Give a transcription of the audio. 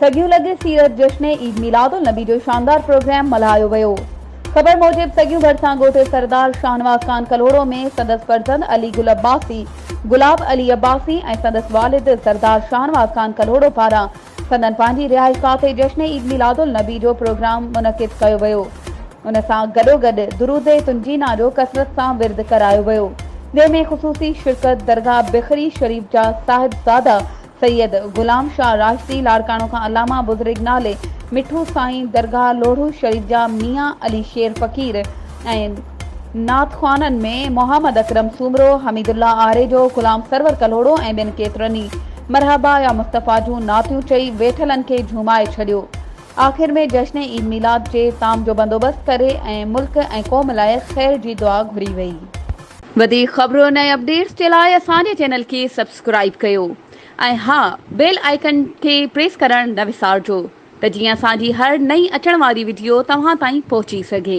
سڳيون لڳ سيرت جشن عيد ميلاد النبي جو شاندار پروگرام ملهايو ويو. خبر موجب سڳيون ڀرسان ڳوٺ سردار شاهنواز خان ڪلهوڙو ۾ سندس فرزند علي گل عباسي، گلاب علي عباسي ۽ سندس والد سردار شاهنواز خان ڪلهوڙو پاران سندن پنهنجي رهائشگاهه تي جشن عيد ميلاد النبي جو پروگرام منعقد ڪيو ويو. ان سان گڏوگڏ درود تنجينا جو ڪثرت سان ورد ڪرايو ويو، جنهن ۾ خصوصي شرڪت درگاهه بخري شريف جا صاحبزاده سيد غلام شاهه راشدي، لاڙڪاڻو کان علامه بزرگ نالي مٺو سائين، درگاهه لوڙهو شريف جا ميان علي شير فقير ۽ نعت خوانن ۾ محمد اڪرم سومرو، حميد الله آريجو، غلام سرور ڪلهوڙو ۽ ٻين ڪيترن ئي مرحبا يا مصطفيٰ جون نعتيون چئي ويٺلن کي جهومائي ڇڏيو. آخر ۾ جشن عيد ميلاد جي طعام جو بندوبست ڪري ۽ ملڪ ۽ قوم لاء خير جي دعا گهري وئي. وڌيڪ خبرن ۽ اپڊيٽس جي لاء اسان جي چينل کي سبسڪرائيب ڪيو ۽ ها بيل آئيڪن کي پريس ڪرڻ نه وسارجو ته جيئن اسان جي هر نئين اچڻ واري وڊيو توهان تائين پهچي سگهي.